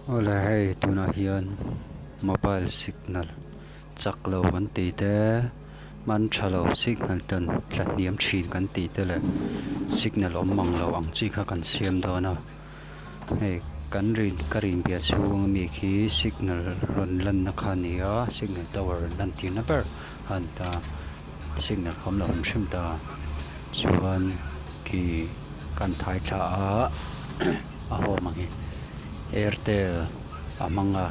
Awle hei tunah hian mobile signal chak lo kan tih te hman tha lo signal tan tla hniam thin kan tih te leh signal awm mang lo ang chi kha kan siam dawn a hei kan rin ka rin piah chhung ami khi signal rawn lanna kha a ni a signal tower rawn lan tirna ber a ni ta signal kha awm lo hrim hrim ta chuan khi kan thai thla a a home ang hi airtel a hmang a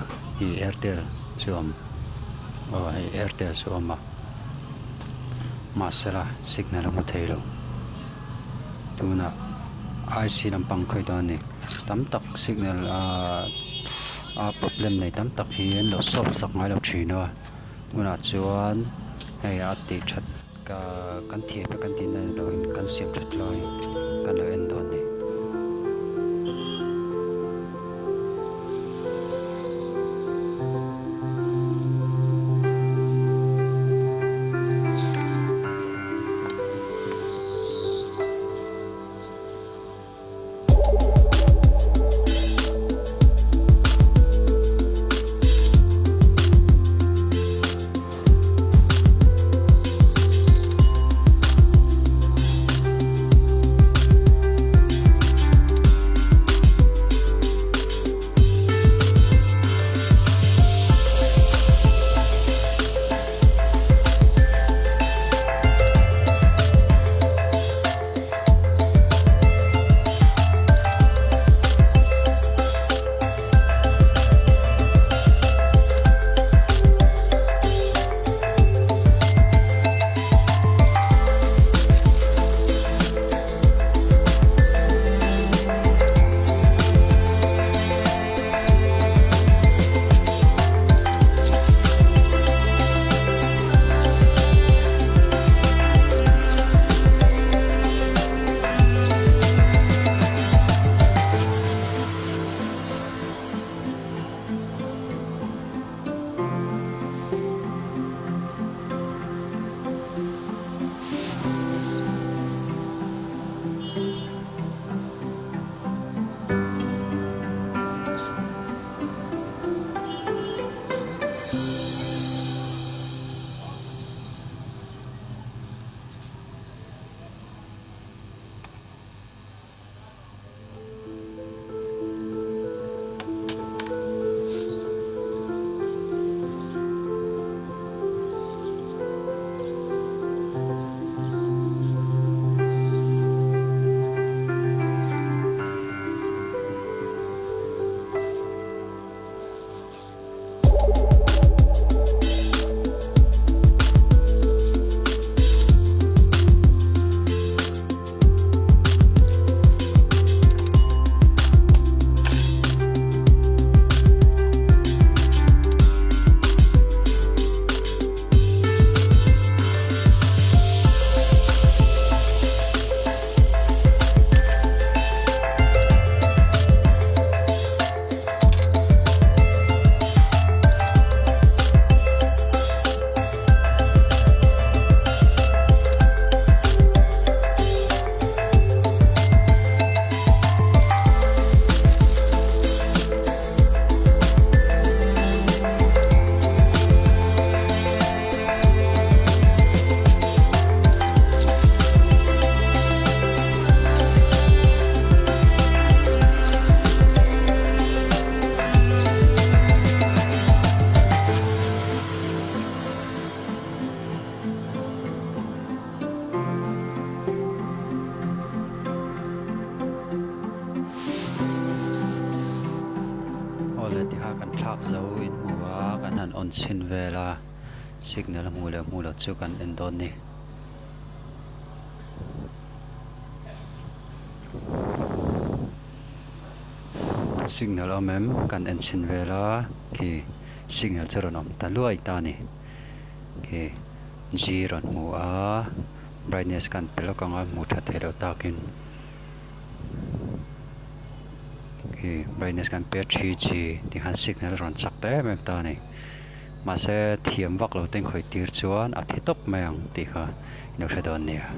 ih airtel chu a awm aw hei airtel chu a awm a mahsela signal a hmu thei lo tunah I C lampang khawih dawn a ni tam tak signal ahh a problem nei tam tak hi an lo solve sak ngai lo thin a tunah chuan hei a tih that. Ka kan thiam e kan tihna ni loin kan siam that lai kan lo en dawn ni. Awle tikha kan thlak zo in hmu a kan han on chhin vel a signal a hmuh leh hmuh loh chu kan en dawn ni. Signal awm em kan en chhin vel a khi signal chu rawn awm ta luai ta a ni khi G rawn hmu a brightness kan pe lawk ang a hmuh that theih loh takin khi brightness kan pe a 3G tikhan signal rawn chak ta em em ta a ni mahse thiam vak lo te in khawih tir chuan a thi tawp mai ang tih kha i lo hre dawn nia.